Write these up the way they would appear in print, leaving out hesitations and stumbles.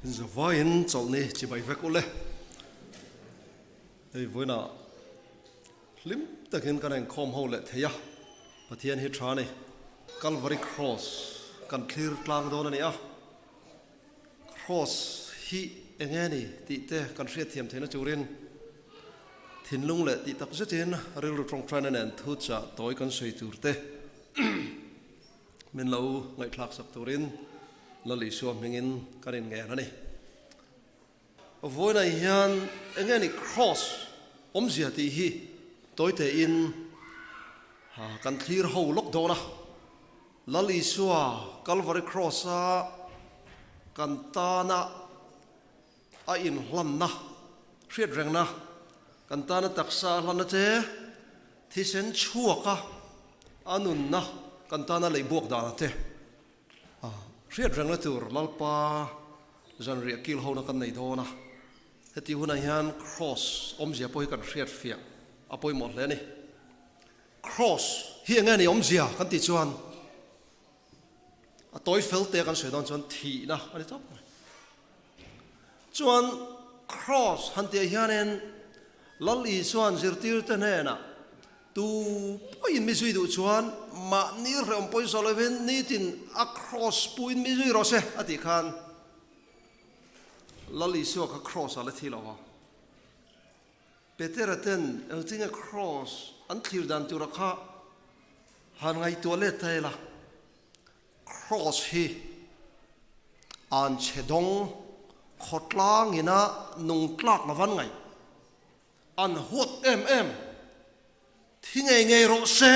Zavaiin chawlhni chibai vek ule. Hei vawiinah hlim takin kan inkhawm ho leh thei a, Pathian hi tha a ni. Calvary Cross kan thlir tlang dawn a ni a, Cross hi eng nge ni tih te kan hriatthiam theihna turin thinlung leh tih tak zetin rilru tawngtaina nen thu chah tawi kan sawi tur te min lo ngaihthlak sak turin Lal Isua hmingin kan inngen a ni. Vawiinah hian eng nge ni Cross awmzia tih hi tawi tein kan thlir ho lawk dawn a. Lal Isua Calvary Cross-a kan tana a inhlanna, hriatrengna, kan tana taksa a hlanna che, thisen chhuaka a nunna kan tana leihbuak dana te hriatrengna tur Lalpa zanriah kil hona kan nei dawn a. Heti hunah hian Cross awmzia pawh hi kan hriatfiah a pawimawh hle a ni. Cross hi eng nge ni awmzia kan tih chuan a tawi fel te kan sawi dawn chuan thihna a ni tawp mai. Chuan cross han tih ah hianin Lal Isua'n zirtirte hnenah tu pawhin mi zui duh chuan mahni hrehawm pawisa lovin nitin a cross puin mi zui rawh se a tih khan Lal Isua kha cross ah la thi lo a. Petera ten engtinge Kraws an thlir dan tura kha han ngaihtuah let ta ila, Kraws hi an chhe dawng khawtlang ina nung tlak lo van ngaih, an huat em em, thi ngei ngei rawh se,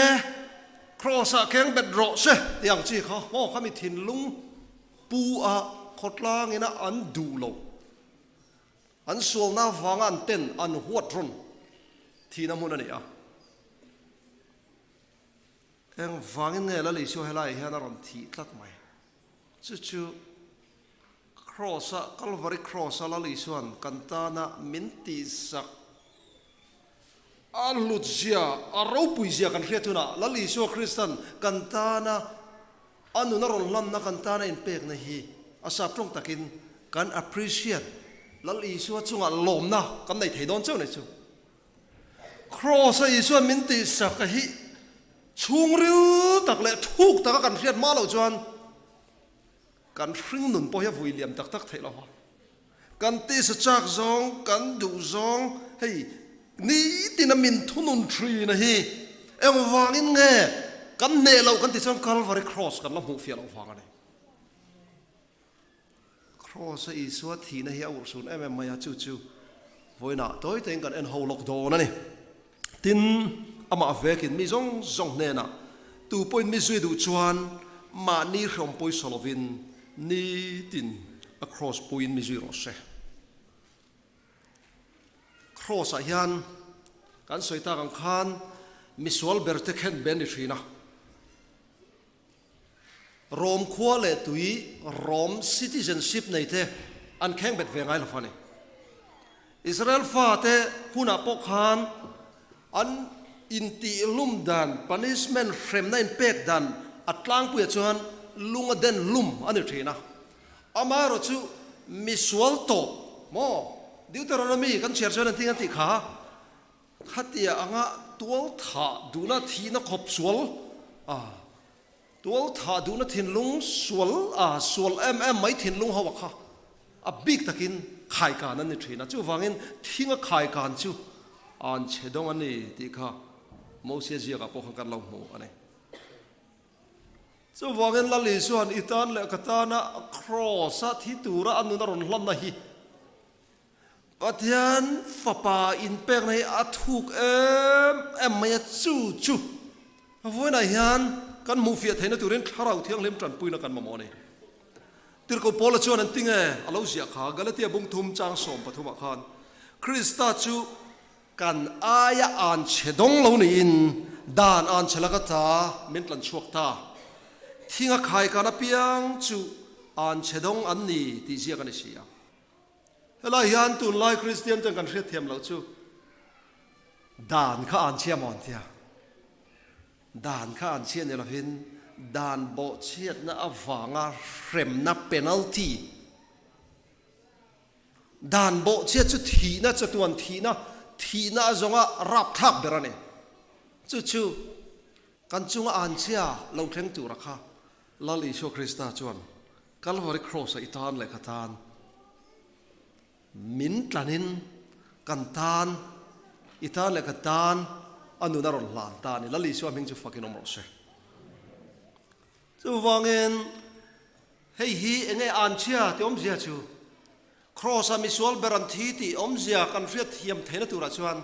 Kraws ah keng bet rawh se tih ang chi kha maw khami thinlung pu a khawtlang ina an duh loh. An sualna avanga an ten an huat rawn thihna hmun a ni a. Engvangin nge Lal Isua helaiah hian a rawn thih tlat mai? Chu chu Cross-a, Calvary Cross-a Lal Isua'n kan tana min tihsak a hlutzia, a ropuizia kan hriat hunah Lal Isua Krista'n kan tana A nun a rawn hlanna kan tana inpekna hi a sap tawng takin kan appreciate, Lal Isua chungah lawmna kan nei thei dawn chauh nei chu. Kraws a Isua'n min tihsak a hi chhungril tak leh thuk taka kan hriat hma loh chuan kan hring nun pawh hi a vui liam tak tak theih lo va. Kan tisa chak zawng, kan duh zawng hei nitin a min thunun thin a hi engvangin nge kan hneh loh kan tih chuan Calvary Cross kan la hmuh fiah loh vang a ni. Cross a Isua thihna hi a urhsun em em mai a, chu chu vawiinah tawi tein kan en ho lawk dawn a ni. Tin, amah vekin mi zawng zawng hnenah tu pawhin mi zui duh chuan mahni hrawm pawisa lovin nitin a kraws puiin mi zui rawh se. Kraws-ah hian kan sawi tak ang khan misual berte khen be a ni thin a. Rom khua leh tui, Rom citizenship nei te an kheng bet ve ngai lo fa ni. Israel fate hunah pawh khan an intihlum dan, punishment, hremna inpek dan a tlangpuiah chuan lung a den lum a ni thin a. Amaherawh chu misual tawp maw? Deuteronomy kan chhiar chuan an ting an tih kha. Khatia anga tual thah duhna thihna khawp sual a, tual thah duhna thinlung sual a, sual em em mai thinlung ho a kha a bik takin khaikan an ni thin a. Chuvangin thinga khaikan chu an chhe dawng a ni tih kha Mosia ziakah pawh khan kan lo hmu a ni. Chuvangin Lal Isua'n i tan leh ka tana kraws-a thi tura a nun a rawn hlanna hi Pathian Fapa inpekna hi a thuk em em mai a, chu chu vawiinah hian kan hmuhfiah theihna turin Thlarau Thianghlim tanpuina kan mamawh a ni. Tirhkoh Paula chuan an ti nge a lo ziah kha Galatia bung thum chang 13 ah khan, Krista chu kan aia an chhe dawng lo niin dan an chhe laka ta min tlan chhuak ta. Thinga khaikan apiang chu an chhe dawng an ni tih ziak a ni si a. Helai hian tunlai Kristian chuan kan hriatthiam loh chu dan kha an chhia maw an tia. Dan kha an chhia ni lovin dan bawhchhiatna avanga hremna penalty. Dan bawhchhiat chu thihna, chatuan thihna, thihna a zawnga rapthlak ber a ni. Chu chu kan chunga anchhia lo thleng tura kha Lal Isua Krista chuan Kalvari Kraws-a i tan leh ka tan min tlanin kan tan, i tan leh ka tan a nun a rawn hlan ta a ni. Lal Isua hming chu fakin awm rawh se. Chuvangin hei hi enge anchhia tih awmzia chu Kraws-a misual ber an thi tih awmzia kan hriat thiam theihna turah chuan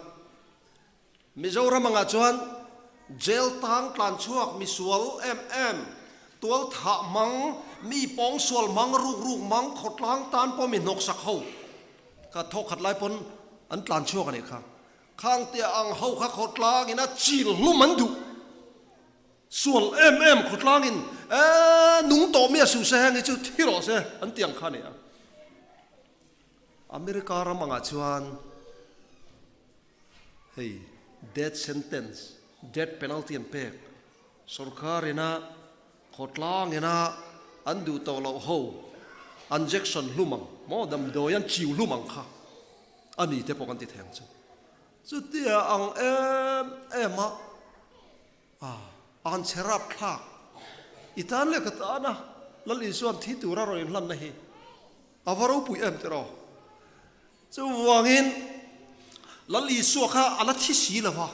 Mizoram angah chuan jail tang tlan chhuak misual em em, tual thah hmang, mi pawng sual hmang, ruk ruk hmang, khawtlang tan pawh mi hnawksak ho kha thawk khat lai pawn an tlan chhuak a nih kha. Khang tia ang ho kha khawtlang in a chil hlum an duh. Sual em em khawtlang in ee nung tawh mi a suh se heng hi chu thi rawh se an ti ang kha a ni a. America ram angah chuan Hei death sentence, death penalty an pek, sorkar ina khawtlang ina an duh tawh loh ho an jection hlum ang maw damdawi an chiu hlum ang kha a ni te pawh kan ti thei ang chu. Chutia ang em em a an chhe rap thlak i tan leh ka tan a Lal Isuan thi tura rawn inhlanna hi a va ropui em tiraw. Chuvangin Lal Isua kha a la thi si lo va,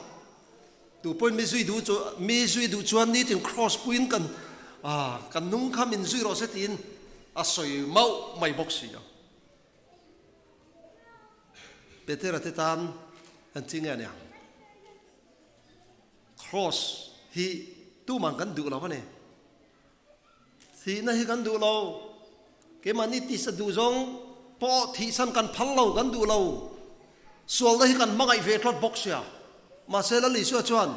tu pawhin mi zui duh chu mi zui duh chuan nitin kraws puiin kan kan nung kha min zui rawh se tiin a sawi mauh mai bawk si a. Petera te tan an chi nge a nia? Kraws hi tuman kan duh lo a ni. Thihna hi kan duh lo. Keimahni tisa duh zawng pawh thihsan kan phal lo, kan duh lo. Sualna hi kan hmangaih ve tlawt bawk sia. Mahse Lal Isua chuan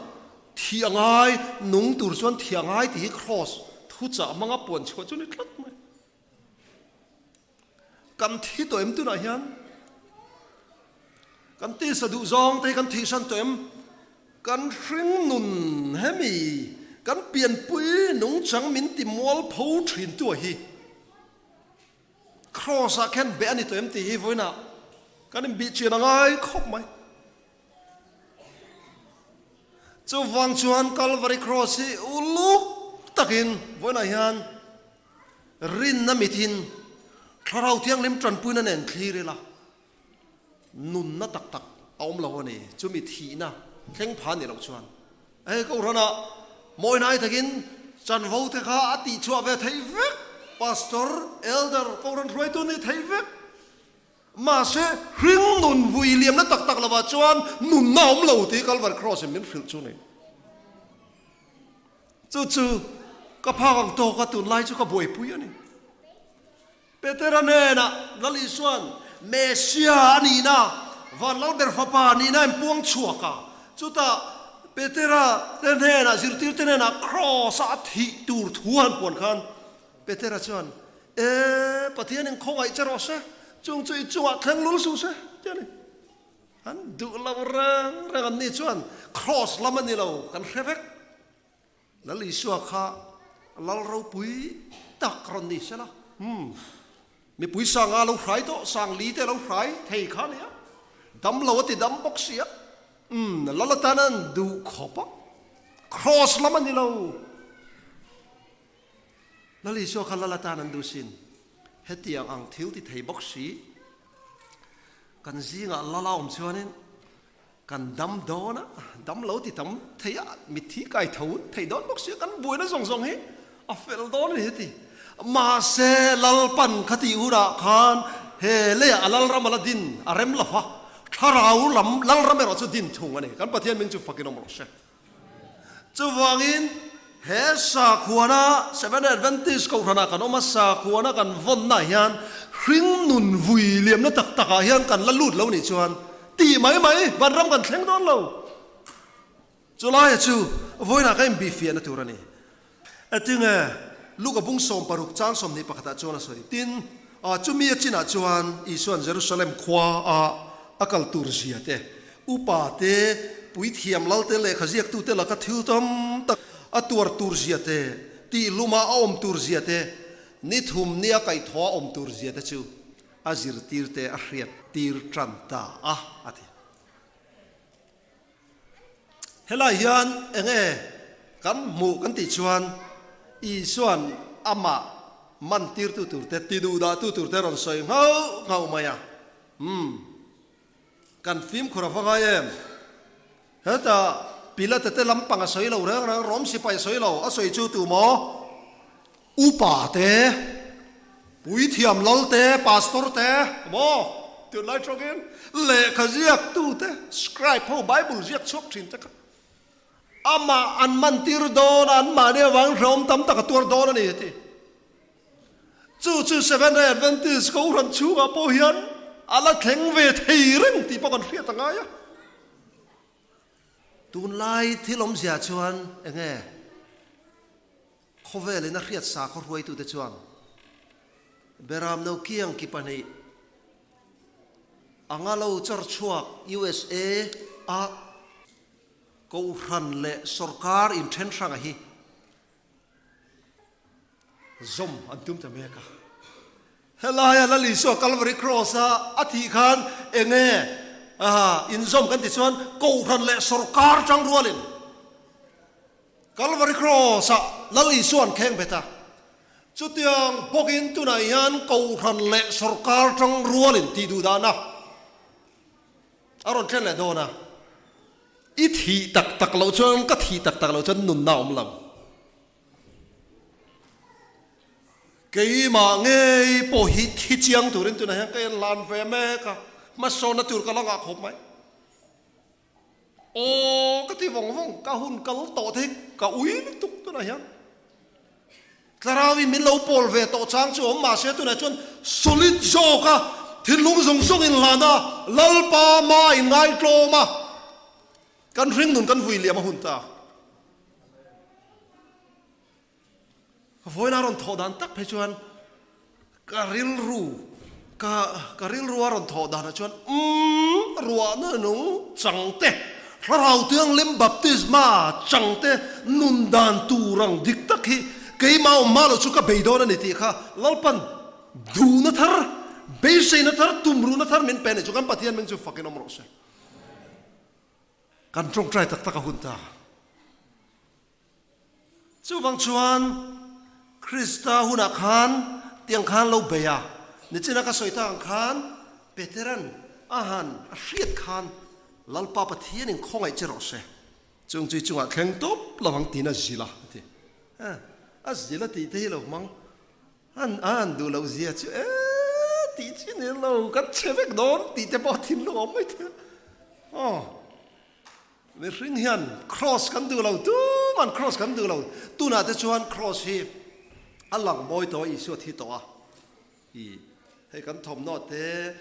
thih a ngai, nung tur chuan thih a ngai tih hi kraws thuchah hmanga puan chhuah chu ni tlat mai. Kan thi tawh em tunah hian? Kan tisa duh zawng te hi kan thihsan tawh em? Kan hring nun hemi kan pianpui nungchang min ti mual pho thin tu a hi Kraws ah khan beh a ni tawh em tih hi vawiinah kan inbih chian a ngai khawp mai. Chuvang chuan Calvary Cross hi uluk takin vawiinah hian Rinna mithin Thlarau Thianghlim tanpuina nen thlir ila, nunna tak tak a awm lo a ni. Chumi thihna thleng pha ni loh chuan hei Kohhranah mawihnai takin chanvo te kha a tihchhuah ve theih vek, Pastor, Elder, Kohhran hruaitu ni theih vek. Mahse, hring nun vui liamna tak tak lovah chuan nunna a awm lo tih Calvary Cross in min hrilh chu a ni. Chu chu ka phak ang tawk a, tunlai chu ka buaipui a ni. Petera hnenah Lal Isua'n Messia a nihna, van Lalber Fapa nihna in puang chhuak a. Chutah Petera te hnenah, zirtirte hnenah Kraws-a a thih tur thu a han puan khan Petera chuan, E, Pathianin khawngaih che rawh se, chung chu i chungah thleng lul suh se, ti a ni. An duh lo reng reng an ni chuan Kraws lam a ni lo kan hre vek. Lal Isua kha Lal ropui tak rawn ni sela. Umm mipui sanga lo hrai tawh sang li te lo hrai thei kha nia. Dam lo a ti dam bawk sia. Umm Lal atan an duh khawp a. Kraws lam a ni lo. Lal Isua kha Lal atan an duh sin. Hetiang ang thil ti thei bawk si. Kan zingah lal a awm chuanin kan dam dawn a, dam lo ti tam thei a, mitthi kai tho thei dawn bawk si a, kan buaina zawng zawng hi a fel dawn a ni heti. Mahse Lalpan kha tih hunah khan he leiah a Lalram a la din a rem lo va, thlarau lam Lalram erawh chu din thung a ni. Kan Pathian hming chu fakin awm rawh se. Chuvangin, he sakhuana, Seventh Adventist Kohhranah kan awm a, sakhuana kan vawnnaah hian hring nun vui liamna tak takah hian kan la lut lo nih chuan tih mai mai vanram kan thleng dawn lo. Chulaia chu vawiinah ka inbihfiahna tur a ni. Atinge, Luka bung 60 chang 21 ah chuan a sawi. Tin, chumi a chinah chuan Isua'n Jerusalem khua a a kal tur zia te, upa te, puithiam lal te, lehkha ziaktu te laka thil tam tak a tuar tur zia te, tihluma a awm tur zia te, ni thum nia kaihthawh a awm tur zia te chu. A zirtirte a hriat tir tan ta a, a ti. Helai hian enge kan hmuh kan tih chuan Isua'n amah man tirtu turte, ti duhdahtu turte rawn sawi nghauh nghauh mai a. Umm. Kan fimkhur a va ngai em? Heta Pilate te lampang a sawi lo reng reng, Rom sipai a sawi lo, a sawi chu tu maw? Upa te, puithiam lal te, pastor te, maw? Tunlai tawngin lehkha ziaktu te, scribe ho, Bible ziak chhuak thin te kha amah an man tir dawn a, anmahni avangin hrehawm tam tak a tuar dawn a ni a ti. Chu chu Seventh-day Adventist Kohhran chhungah pawh hian a la thleng ve thei reng tih pawh kan hriat a ngai a. Tunlai thil awmzia chuan eng nge khawvelin a hriat sa khaw hruaitute chuan Beram no kiang ki pahnih anga lo chawr chhuak USA a Kohhran leh sawrkar inthen hranga hi Zawm an tum ta mek a. Helaia Lal Isua Calvary Cross a a thih khan enge inzawm kan ti chuan Kohhran leh sawrkar tang rualin Calvary Cross ah Lal Isua an kheng bet a. Chutiang bawkin tunah hian Kohhran leh sawrkar tang rualin tih duh dahna a rawn thlen leh dawn a. I thih tak tak loh chuan ka thih tak tak loh chuan nunna a awm lo. Keimah ngei pawh hi thi chiang turin tunah hian ka en hlan ve mek a, hmasawnna tur ka la ngah khawp mai. Aw ka ti vawng vawng, ka hun kal tawh te hi ka ui lutuk tunah hian. Thlarauin min lo pawl ve tawh chang chu awm mahse tunah chuan solid zawk a, thinlung zawng zawng inhlan a, Lalpa ma inngai tlawm a, kan hringnun kan vui liam a hun ta. Vawiin a rawn thawh dan tak phei chuan ka rilru ka ka rilru a rawn thawh danah chuan umm ruahna nung chang te thlarau tianglim baptisma chang te nun dan tur ang dik tak hi keimah awm hma loh chu ka bei dawn a ni tih kha Lalpan duhna thar beiseina thar tumruhna thar min pe a ni chu kan Pathian hming chu fakin awm rawh se. Kan tawngtai tak tak a hun ta. Chuvang chuan Krista hunah khan tiang khan lo bei a, nichina ka sawi tak ang khan Peteran a han a hriat khan Lalpa Pathianin khawngaih che rawh se, chung chui chungah thleng tawp lo ang tiin a zil a, a ti. A zil a tih te hi lo hmang An an duh loh zia chu e tih chi ni lo, kan chhe vek dawn tih te pawh thinlung a awm mai thei a. Aw, mihring hian cross kan duh lo, tuman cross kan duh lo. Tunah te chuan cross hi a lang mawi tawh a, Isua thi tawh a. I hei kan thawmhnaw te,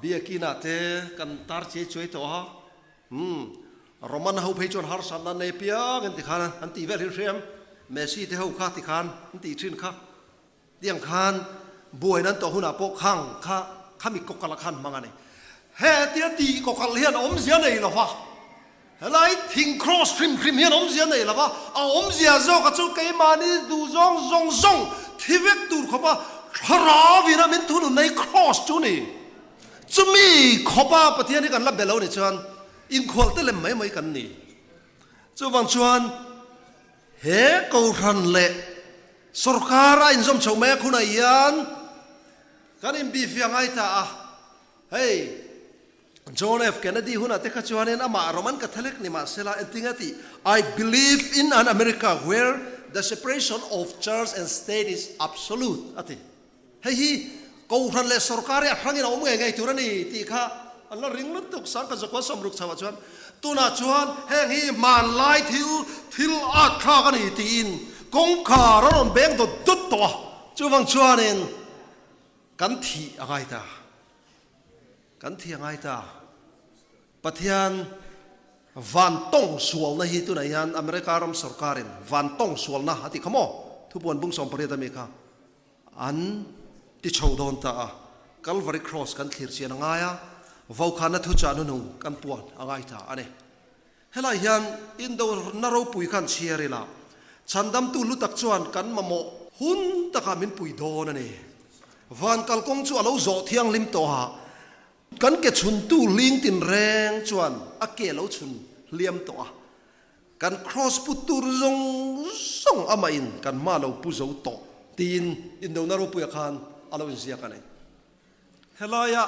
biakinah te kan tar chiai chuai tawh a. Umm, Roman ho phei chuan harsatna an nei piang an ti khan an tih vel hi hriam, Messi te ho kha ti khan an tih thin kha, tiang khan buaina an tawh hunah pawh khang kha khami kawkalh ah khan hmang a ni. Hetia tih kawkalh hian awmzia nei lo va, helai thing cross hrim hrim hian awmzia nei lo va, a awmzia zawk a chu keimahni duh zawng zawng zawng thi vek tur khawpa thlarau ina min thunun nei cross chu ni. Chumi khawpa Pathian hi kan la be lo ni chuan inkhual te lem mai mai kan ni. Chuvang chuan he Kohhran leh sawrkar a inzawm chho mek hunah hian kan inbihfiah ngai ta a. Hei John F. Kennedy hunah te kha chuanin amah Roman Catholic ni mahsela enting a tih, I believe in an America where the separation of church and state is absolute a ti. Hei hi Kohhran leh sawrkar hi a hrangin a awm ngei ngei tur a ni tih kha an la ring lutuk. Sangkhat zakua sawmruk chhoah chuan tunah chuan heng hi hmanlai thil thil at thlak a ni tiin kawngkhar a rawn beng dawt dawt tawh a. Chuvang chuanin kan thih a ngai ta. Kan thih a ngai ta. Pathian van tawng sualna hi tunah hian America ram sawrkarin van tawng sualna a tih kha maw? Thupuan bung 18 ami kha. An ti chho dawn ta a, Calvary Cross kan thlir chian a ngai a, vaukhana thuchah hnuhnung kan puan a ngai ta a ni. Helai hian indona ropui khan chhiar ila, chhandamtu hlu tak chuan kan mamawh hun takah min pui dawn a ni. Van kalkawng chu a lo zawh thianghlim tawh a, kan ke chhuntu hling tinreng chuan a ke lo chhun hliam tawh a. Kan cross put tur zawng zawng amah in kan hma lo pu zo tawh tiin indona ropuia khan a lo inziak a ni. Helaia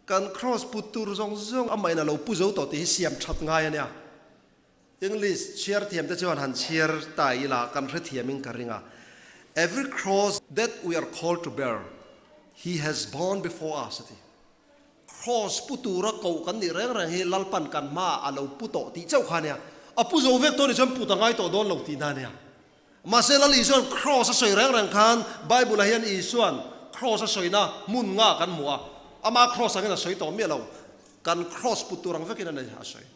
kan cross put tur zawng zawng amah in a lo pu zo tawh tih hi siam that ngai a nia. English chhiar thiam te chuan han chhiar ta ila kan hrethiam in ka ring a, Every cross that we are called to bear, he has borne before us a ti. Cross pu tura koh kan nih reng reng hi Lalpan kan hmaah a lo pu tawh tih chauh kha ania. A pu zo vek tawh nih chuan put a ngai tawh dawn lo tihna ania. Mahse Lal Isuan cross a sawi reng reng khan Bible ah hian Isuan cross a sawina hmun nga kan hmu a, ama cross angin a sawi tawh miah lo. Kan cross put tur ang vekin a nei a sawi.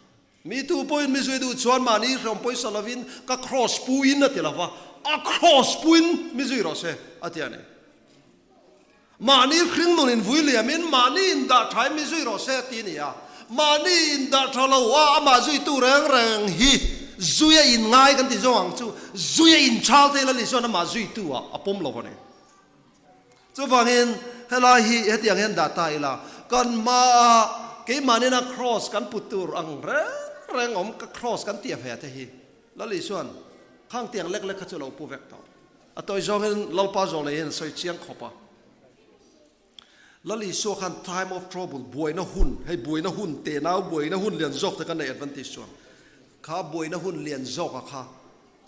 Mi tu pawhin mi zui duh chuan mahni hreawm pawisa lovin ka cross puin a ti lova, a cross puin mi zui rawh se a ti a ni. Mahni hring nun in vui liamin mahni in dah thain mi zui rawh se a ti a ni a. Mahni in dah tha lo a amah zuitu reng reng hi zui a in ngai kan ti zawng ang chu zui a in chal thei la ni chuan amah zuitu ah a pawm lo a ni. Chuvangin helai hi hetiang hian dah ta ila, kan hmaa keimahniina cross kan put tur ang reng reng awm ka cross kan tia ve te hi Lal Isuan khang tiang lek lek kha chu lo pu vek tawh. A tawi zawngin Lalpa zawng leh hian a sawi chiang khawp a. Lal Isua khan time of trouble, buaina hun, hei buaina hun tenau buaina hun lian zawk te kan nei Adventist chuan kha buaina hun lian zawka kha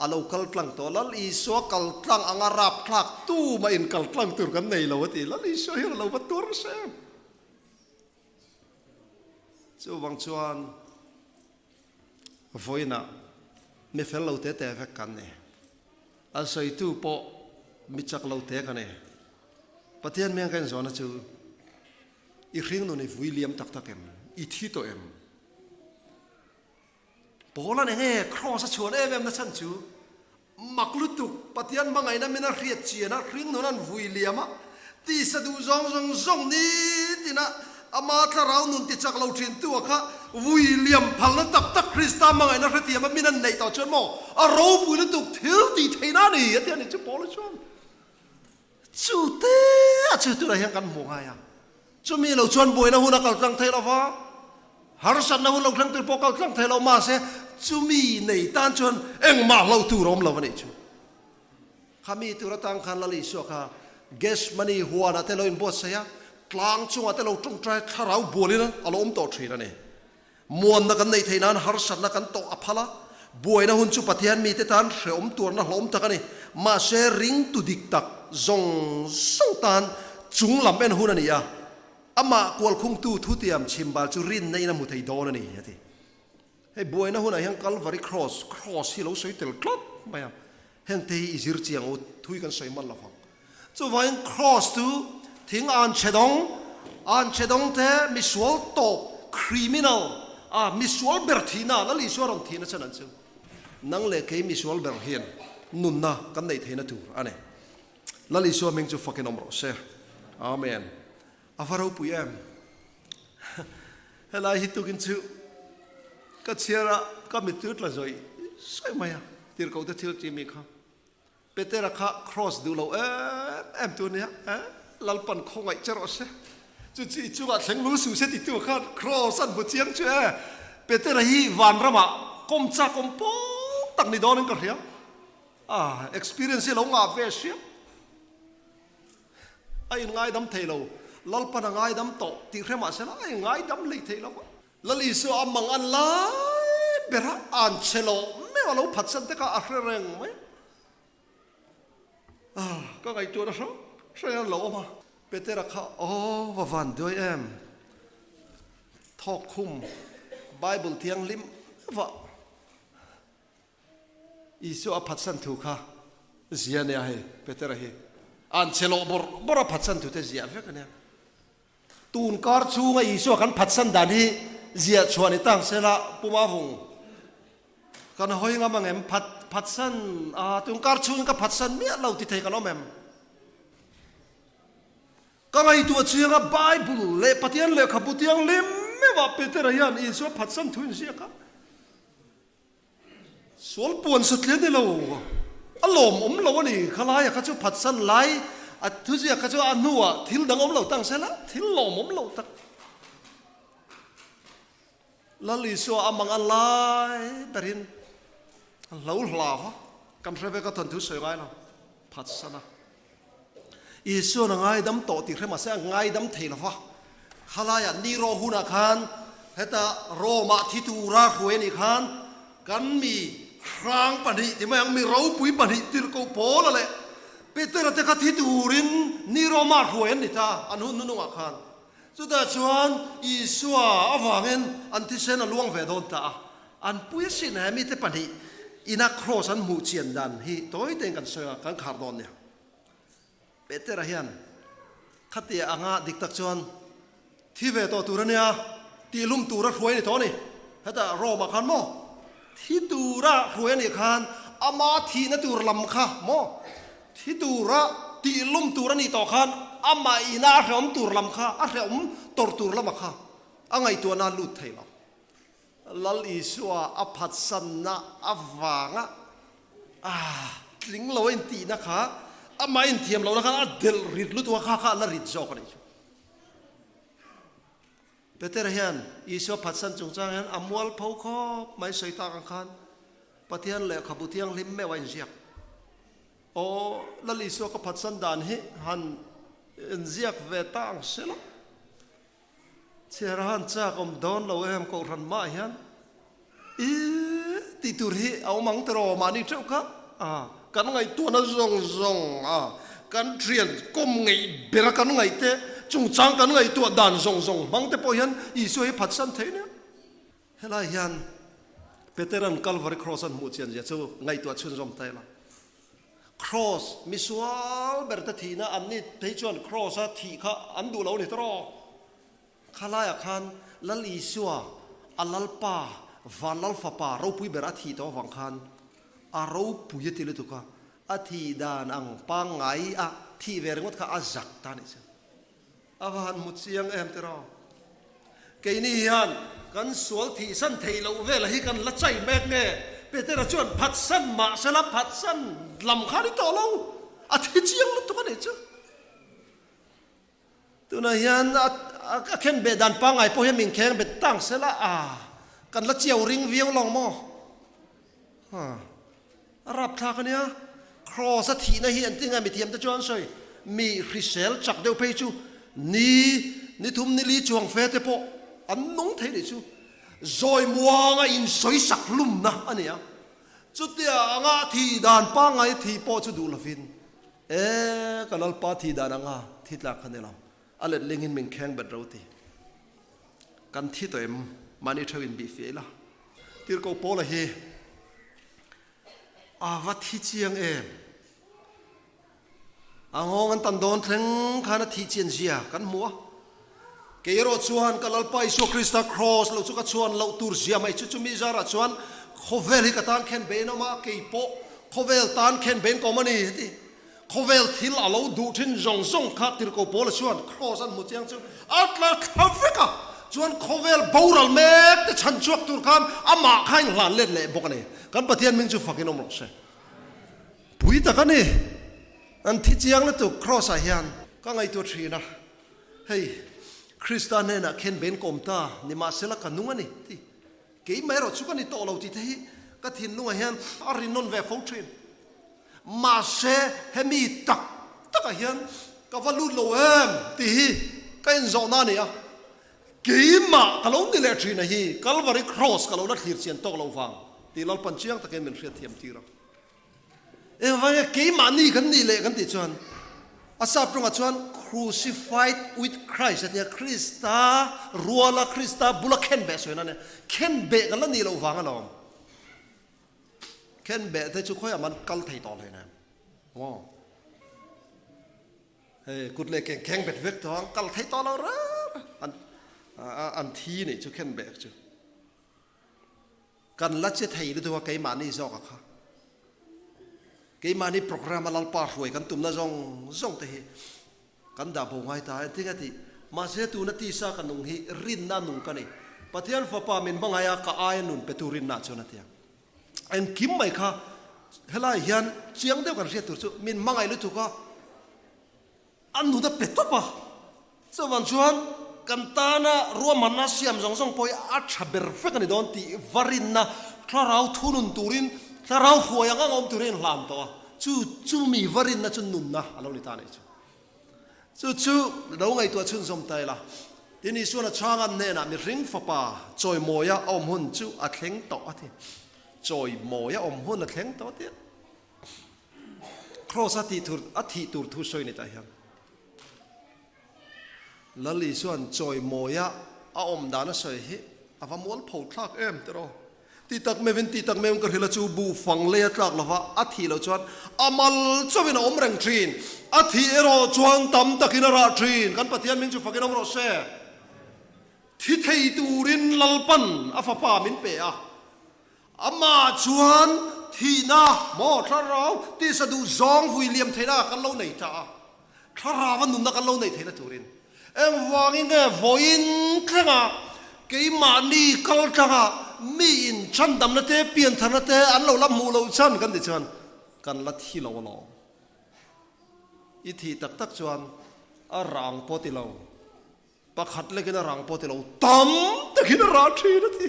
A lo kal tlang tawh, Lal Isua kal tlang anga rap thlak tu mah in kal tlang tur kan nei lo a ti. Lal Isua hian a lo va tur se. Chuvang chuan vawiinah mi fel lo te te vek kan ni. A sawitu pawh mi chak lo te ka ni. Pathian hmeng ka inzawhna chu i hringnun i vui liam tak tak em? I thi tawh em? Paula nen nge Kraws a chhuan em em na chhan chu mak lutuk Pathian hmangaihna min a hriat chian a, hringnun an vui liam a, tisa duh zawng zawng zawng nitina ama thlarau nun ti chak lo thin tu a kha vui liam phalna tak tak Krista hmangaihna hrethiam a min an neih tawh chuan maw a ropui lutuk thil tih theihna a ni a ti a ni chu Paula chuan chu te a chu tunah hian kan hmuh ngai a. Chumi lo chuan buaina hun a kal tlang thei lo va, harsatna hun lo thleng tur pawh kal tlang thei lo mahse chumi nei tan chuan engmah hlo tur a awm lo a nih chu. Khami tur atang khan Lal Isua kha Gethsemane huanah te lo inbuatsaih a, tlang chungah te lo tawngtai thlarau bualin a lo awm tawh thin a ni. Muanna kan neih theih nan harsatna kan tawh a phal a, buaina hun chu Pathian mite tan hrehawm tuarna hlawm tak a ni. Mahse, ringtu dik tak zawng zawng tan chung lam en hun a ni a, amah kualkhungtu thutiam chhimbal chu rinna in a hmu thei dawn a ni, a ti. Hei buaina hunah hian Calvary Cross, cross, hi lo sawi tel tlat mai a, hengte hi i zir chiang u, thui kan sawi man lo vang. Chuvangin Cross chu thing an chhe dawng, an chhe dawng te misual tawp, criminal, a misual ber thihna, Lal Isua rawn thihna chan an chu. Nang leh kei misual ber hian nunna kan neih theihna tur a ni. Lal Isua hming chu fakin awm rawh se. Amen. A va ropui em? Helai hi tukin chu ka chhiar a, ka mittui tla zawih zawih mai a, tirhkoh te thil tih mi kha. Petera kha cross duh lo em em tu ania eh Lalpan khawngaih che rawh se chu chi chungah thleng lul suh se titu khan cross an hmu chiang chu e Petera hi vanramah kawm chak awm pawng tak ni dawnin ka hria ah experience hi lo ngah ve hriam a in ngaidam thei lo Lalpan a ngaidam tawh tih hre mahse la a in ngaidam hlei thei lo va. Lal Isua a mang an lai ber a, an che lo meuh a lo phatsan te kha a hre reng mai. Ah, ka ngaihtuah na hrang hrang an lo awm a. Petera kha, Aw, va van duai em? Thawk khum Bible thianghlim va Isua a phatsan thu kha zia ania hei, Petera hi. An che lo bawrh bawrh a phatsan thu te ziah vek ania. Tun kar chhunga Isua kan phatsan dan hi ziah chhuah ni tang sela puma vung kan hawi ngam ang em? Phat phatsan a tun kar chhungin ka phatsan miah lo ti thei kan awm em? Ka ngaihtuah chianga Bible leh Pathian lehkhabu thianghlim meuhah Petera hian Isua phatsan thu in ziak a. Sual puan satlian ni lo, a lawmawm lo a ni. Khalaia kha chu phatsan lai A thuziak kha chu a hnuah thil dang awm lo tang sela, thil lawmawm lo tak. Lal Isua a mang a lai berin a hlo hlau a, kan hre ve ka thawnthu sawi ngai lo, phatsan a. Isua'n a ngaidam tawh tih hre mahse a ngaidam thei lo va, khalaiah ni rawh hunah khan heta Rome-ah thi tura hruai a nih khan kan mi hrang pahnih ti mai ang, mi ropui pahnih tirhkoh Paula leh Petera te kha thi turin ni Rome-ah hruai an ni ta an hun hnunungah khan. Chutah chuan Isua avangin an thisen a luang ve dawn ta a, an pui asin he mite pahnih ina kraws an hmuh chian dan hi tawi tein kan sawi a, kan khar dawn nia. Petera hian khatia anga dik tak chuan thi ve tawh tur a nia, tihlum tura hruai a ni tawh a ni. Hetah Rome ah khan maw thi tura hruai a nih khan ama thihna tur lam kha maw thi tura tihlum tur a nih tawh khan amah ina a hrehawm tur lam kha a hrehawm tawrh tur lama kha a ngaihtuahna a lut thei lo. Lal Isua a phatsanna avanga a tling lo a intihna kha amah inthiam lohna khan a delh rit lutuk a, kha kha a la rit zawk a nih chu. Petera hian Isua phatsan chungchang hian a mualpho khawp mai sawi tak ang khan Pathian lehkhabu thianghlim meuh a inziak. Aw, Lal Isua ka phatsan dan hi han inziak ve ta ang se la. Chhiar a han chak awm dawn lo em kohhran mah hian i tih tur hi a awm ang tiraw mahni teuh kha a kan ngaihtuahna zawng zawng a kan thian kawm ngeih ber a kan ngaih te chungchang kan ngaihtuah dan zawng zawng hmang te pawh hian Isua hi phatsan thei nia. Helai hian Peteran Calvary Cross an hmuh chian zia chu ngaihtuah chhunzawm ta ila. Cross, misual ber te thihna an ni phei chuan Cross a thih kha an duh lo a ni tawh. Khalaiah khan Lal Isua, a Lalpa, Van Lal Fapa ropui ber a thih tawh avang khan a ropui a ti lutuk a, a thih dan ang pangngai a thih ve ringawt kha a zak ta a nih chu. A va han hmu chiang em tiraw? Keini hian kan sual thihsan theih loh vela hi kan la chai mek nge? Petera chuan phatsan mah sela phatsan lam kha a ni tawh lo, a thi chiang lutuk a nih chu. Tunah hian a khen beh dan pangngai pawh hian min kheng bet tang sela a kan la chiau ring viau lawng maw? A rapthlak a nia. Kraws a thihna hi an ti ngai mithiamte chuan an sawi. Mi hrisel chak deuh phei chu ni ni thum ni li chuang fe te pawh an nung thei nih chu. Zawi muanga insawi sak hlumna a ni a. Chutia anga a thih dan pangngai thih pawh chu duh lovin e ka Lalpa thih dan anga thi tlak kha ni lo. A let lingin min kheng bet ro ti. Kan thi tawh em? Mahni theuh in bih fiah ila. Tirhkoh Paula hi a va thi chiang em? A nghawng an tan dawn thleng khan a thih chian zia kan hmu a. Kei erawh chuan ka Lalpa Isua Krista Kraws lo chu ka chhuan loh tur zia mai chu chumi zarah chuan khawvel hi ka tan khen bein awm a, kei pawh khawvel tan khen bein ka awm a ni heti. Khawvel thil a lo duh thin zawng zawng kha Tirhkoh Paula chuan Kraws an hmu chiang chu a tla thla vek a, chuan khawvel boral mek te chhan chhuak tur khan amah kha in hlan let leh bawk a ni. Kan Pathian hming chu fakin awm rawh se. Pui tak a ni. An thi chiang lutuk Kraws ah hian. Ka ngaihtuah thin a, hei Krista hnenah khen ben ka awm ta, nimahsela ka nung a ni ti. Keimah erawh chu ka ni tawh lo tih te hi ka thinlungah hian a rinnawn ve fo thin. Mahse hemi tak takah hian ka va lut lo em tih hi ka inzawhna a ni a. Keimah ka lo ni leh thin a hi Calvary Cross ka lo la thlir chian tawk loh vang tih Lalpan chiang takin min hriatthiam tir a. Engvang nge keimahni kan nih leh kan tih chuan a sap tawngah chuan crucified with Christ a tia, Krista ruala Krista bula khenbeh sawi na nia, khenbeh kan la nih loh vang alawm. Khenbeh te chu khawiah man kal thei tawh hlei nem maw? Hei kut leh keng kheng bet vek tawh ang kal thei tawh lo reng an an thi nih chu khenbeh chu. Kan la che thei lutuk a keimahni zawk a kha. Keimahni program a Lalpa hruai kan tumna zawng zawng te hi kan dah bo ngai ta engtin a tih. Mahse tuna tisa ka nung hi rinna nung ka ni. Pathian fapa min hmangaih a ka aia nun petu rinna chuan a ti a. Engkim mai kha helai hian chiang deuh kan hriat tur chu min hmangaih lutuk a. A nun a pe tawp a, chuvang chuan kan tana ruahmanna siam zawng zawng pawh hi a tha ber vek a ni dawn tih va rinna thlarau thunun turin, thlarau hruai ang ang awm turin a inhlan tawh a, chu chu mi va rinna chu nunna a lo ni ta a nih chu. Chu chu lo ngaihtuah chhunzawm ta ila, tin Isuan a chhang an hnenah mihring fapa chawimawia a awm hun chu a thleng tawh a ti. Chawimawia awm hun a thleng tawh a ti a. Kraws a tih tur a thih tur thu sawi ni tah hian Lal Isuan chawimawia a awm dan a sawi hi a va mual pho thlak em tih rawh. Ti tak meuhin ti tak meuhin ka hrilh a chu buh fang lei a tlak lova a thih loh chuan a mal chauhin a awm reng thin. A thih erawh chuan tam takin a rah thin. Kan Pathian min chu fakin awm rawh se. Thi thei turin Lalpan a fapa min pe a. Amah chuan thihna maw thlarau tisa duh zawng vui liam theihna kan lo nei ta a, thlarau a nunna kan lo neih theihna turin engvangin nge vawiin thlengah keimahni kal tlangah miin chhandamna te piantharna te an lo la hmuh loh chhan kan tih chuan kan la thi lo alawm. I thih tak tak chuan a rang pawh ti lo. Pakhat lekin a rang pawh ti lo, tam takin a rah thin a ti.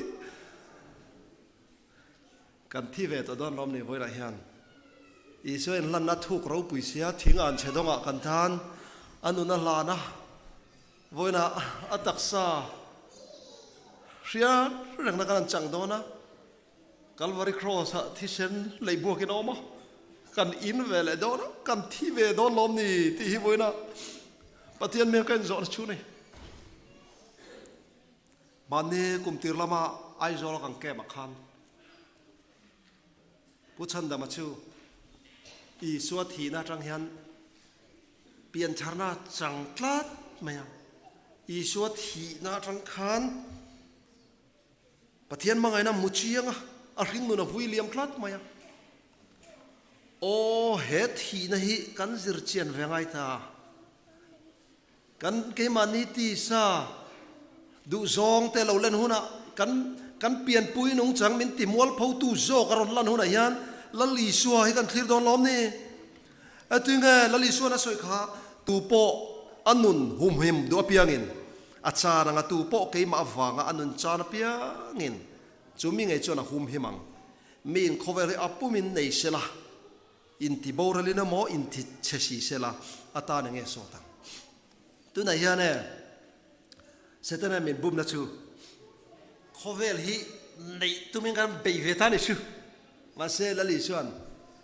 Kan thi ve tawh dawn lawm ni vawilah hian. Isua in hlanna thuk ropui sia thing an chhe dawngah kan tan a nun a hlan a, vawiinah a taksa hriat rengna kan han chang dawn a. Calvary Cross ah thisen lei buakin a awm a, kan in ve leh dawn a, kan thi ve dawn lawm ni tih hi vawiina Pathian hmel ka inzawhna chu a ni. Mahni kum tir lama Aizawl a kan camp ah khan Pu Chhandama chu Isua thihna atang hian piantharna chang tlat mai a, Isua thihna atang khan Pathian hmangaihna mu chiang a, a hringnun a vui liam tlat mai a. Aw, he thihna hi kan zir chian ve ngai ta. Kan keimahni tisa duhzawng te lo len hunah kan kan pianpui nungchang min ti mualphotu zawk a rawn lan hunah hian Lal Isua hi kan thlir dawn lawm ni? Atinge Lal Isuan a sawi kha tu pawh a nun humhim duh apiangin A chan anga tu pawh keimah avanga a nun chan apiangin chu mi ngei chuan a humhim ang. Mi in khawvel hi a pumin nei sela, inti boralin emaw inti chhe si sela a tan enge sawt ang. Tunah hian e Setana min bumna chu khawvel hi neih tumin kan bei ve ta ni chu. Mahse Lali chuan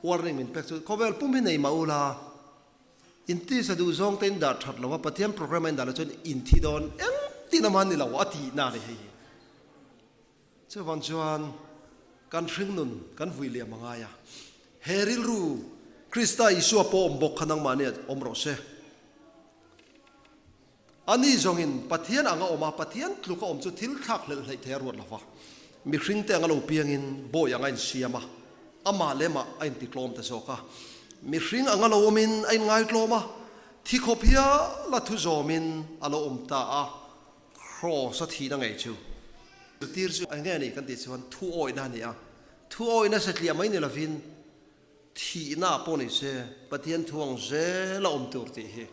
warning min pek chu khawvel pum hi nei mah ula, Inti sa duh zawng te in dah that lo a, Pathian program a in dah lo chuan in thi dawn engtin a man ni lo a tih na ni hei hi. Chuvang chuan kan hringnun kan vui liam a ngai a, he rilru Krista Isua pawh awm bawk kha nangmahni ah awm rawh se. Ani zawngin Pathian anga awm a, Pathian tluk a awm chu thil thlak hlelh hleih thei a ruat lo va, mihring te anga lo piangin bawi anga insiam a, amah leh mah a intitlawm ta zawk a. Mihring anga lo awmin a inngaitlawm a, thi khawp hial a thu zawmin a lo awm ta a, Kraws a thihna ngei chu. Zirtir chu eng nge a nih kan tih chuan thu awihna a ni a, thu awihna satliah mai ni lovin thihna pawh ni se Pathian thu ang zel a awm tur tih hi.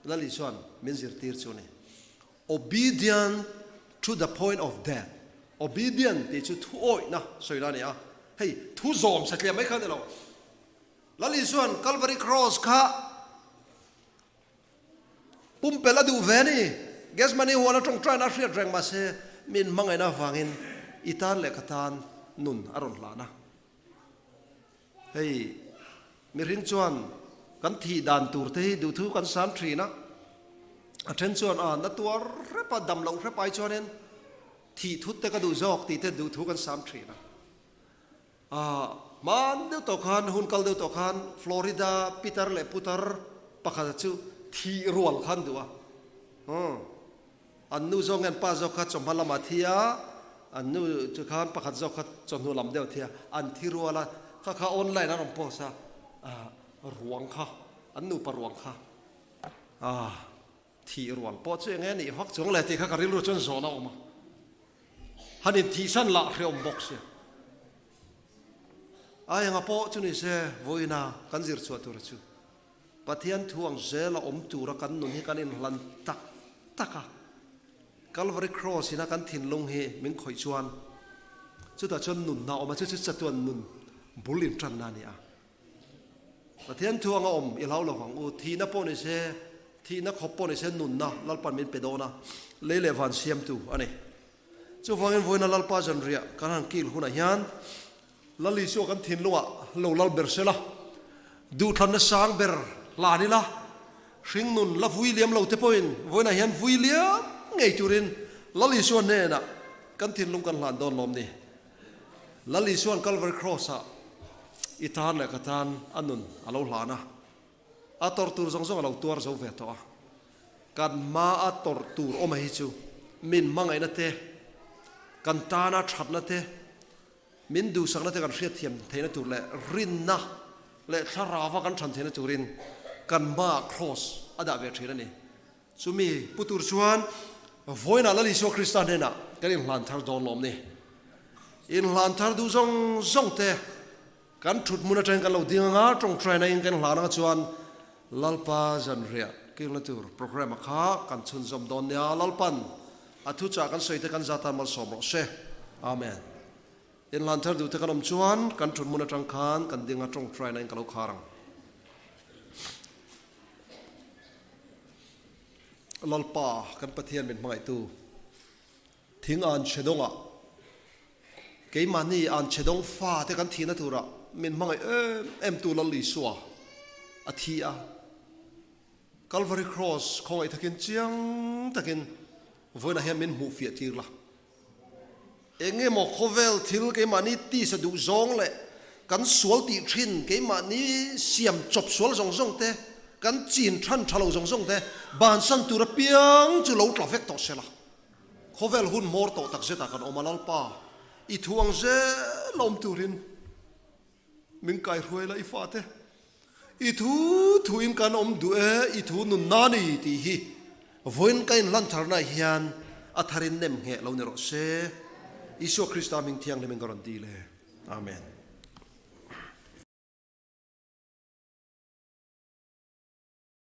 Lal Isuan min zirtir chu a ni. Obedient to the point of death. Obedient tih chu thu awihna sawi la a ni a. Hei thu zawm satliah mai kha a ni lo. Lal Isuan Calvary Cross kha pumpelh a duh ve a ni. Gethsemane huan a tawngtaina a hriat reng mahse min hmangaihna avangin i tan leh ka tan nun a rawn hlan a. Hei mihring chuan kan thih dan tur te hi duhthu kan sam thin a, a then chuan a na tuar hrep a, dam loh hrep ai chuanin thih thut te ka duh zawk tih te duhthu kan sam thin a. Ahh hman deuh tawh khan hun kal deuh tawh khan Florida pitar leh putar pakhat chu thih rual khan duh a. Umm. An nu zawk nge an pa zawk kha chawhma lamah thi a, an nu chu khan pakhat zawk kha chawhnu lam deuh a thi a, an thi rual a, kha kha online an rawn post a, ah ruang kha, an nupa ruang kha, ah thih rual pawh chu eng nge nih vak chuang le tih kha ka rilru chuan zawhna a awm a, han inthihsan lah hrehawm bawk sia. Ai anga pawh chu ni se vawiina kan zir chhuah tur chu. Pathian thu ang zela awm tura kan nun hi kan inhlan tak tak a. Calvary Cross ina kan thinlung hi min khawih chuan chutah chuan nunna a awm a, chu chu chatuan nun bul intanna a ni a. Pathian thu anga awm i hlau lo vang u, thihna pawh ni se, thihna khawp pawh ni se nunna Lalpan min pe dawn a, lei leh van siamtu a ni. Chuvangin vawiina Lalpa zanriah kan han kil hunah hian Lal Isua kan thinlungah lo lal ber sela, duhthlanna sang ber hlan ila, hringnun la vui liam lo te pawhin vawiinah hian vui liam ngei turin Lal Isua hnenah kan thinlung kan hlan dawn lawm ni. Lal Isua'n Calvary Cross-ah i tan leh ka tan a nun a lo hlan a, a tawrh tur zawng zawng a lo tuar zo ve tawh a. Kan hmaa tawrh tur awm hi chu min hmangaihna te, kan tana thatna te, min duhsakna te kan hriatthiam theihna tur leh rinna leh thlarauva kan than theihna turin kan hmaah Cross a dah ve thin a ni. Chumi pu tur chuan vawiinah Lal Isua Krista hnenah kan inhlan thar dawn lawm ni. Inhlan thar duh zawng zawng te kan thut hmun atangin kan lo ding anga tawngtaina in kan hlan anga chuan Lalpa zanriah kilna tur programme a kha kan chhunzawm dawn nia. Lalpan a thuchah kan sawi te kan zatan malsawm rawh se. Amen. Inhlan thar duh te kan awm chuan kan thut hmun atang khan kan ding a tawngtaina in ka lo khar ang. Lalpa kan Pathian min hmangaihtu thing an chhe dawngah keimahni an chhe dawng fa te kan thihna turah min hmangaih em em tu Lal Isua a thi a. Calvary Cross khawngaih takin chiang takin vawiinah hian min hmuh fiah tir la. Eng emaw khawvel thil keimahni tisa duh zawng leh kan sual tih thin keimahni siam chawp sual zawng zawng te, kan chin than tha lo zawng zawng te bansan tur apiang chu lo tla vek tawh se la. Khawvel hun hmawr tawh tak zetah kan awm a, Lalpa, i thu ang zel awm turin min kaihruai la i fate. I thu thuin kan awm duh e, i thu nun na ni tih hi vawiin ka inhlan tharnaah hian a tharin nem ngheh lo ni rawh se. Isua Krista hming thianghlimin ka rawn dil e. Amen.